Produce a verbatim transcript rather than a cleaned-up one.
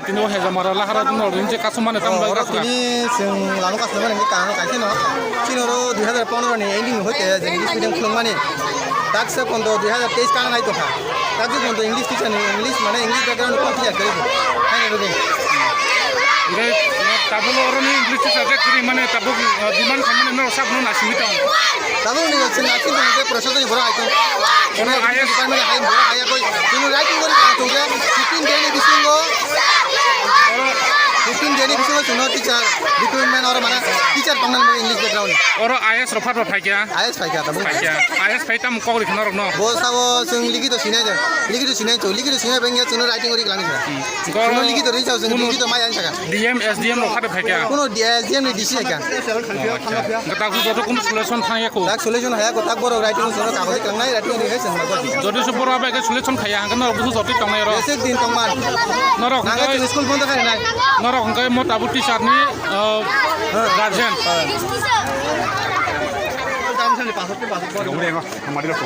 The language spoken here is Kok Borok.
Tini o hejamara lahara dun nol rinje kasumane tam bai Oro kasra. Tini chwng lama kasumane hwnkhe kaham kaisa no. Chini oro dui hazar pondro ni ending ni hoite je English medium khulungmani. Taksa pondo dui hazar teis kana nai tongkha. Taksa pondo English teacher ni English mane English background ni teacher kare. Hai ni. Hingke tabuk oro ni English teacher je kiri mane tabuk demand khamani no sab no nasimi tong. Tabuk ni chwng nasimi tong je process ni borok hai tong. Oro I A S department hai borok hai koi. Chwng writing gori ka tong je fifteen day ni bisingo. Fifteen day ni bisingo chwngno teacher recruitment oro mana teacher tongnani English background. Oro I A S rok phatba phaikya. I A S phaikya tabuk. Phaikya. I A S phai tamo kok rikha norokno. Bo sabo chwng likito sinai de. Likito sinai to. Likito sinai bengya chwngno writing gori klangni sa. Chwngno likito ri sao chwng likito mai ang saka. D M, S D M rok phatba phaikya. Kuno D- S D M ni D C phaikya. Acha. Hingke tak joto kun solution thangya ko. Tak solution haya ko tak borok writing chwngno kagoj klangnai writing ri hai chwngno. Jodi se borok bai ke solution khaya hingke norok busu joti tongnai oro. Besik din tongman. Norok hingke school bondo khai nai. Norok hingke mo tabuk teacher ni, uh, guardian. Tamo sani pasok te pasok. Gomre ngo, hamari ko.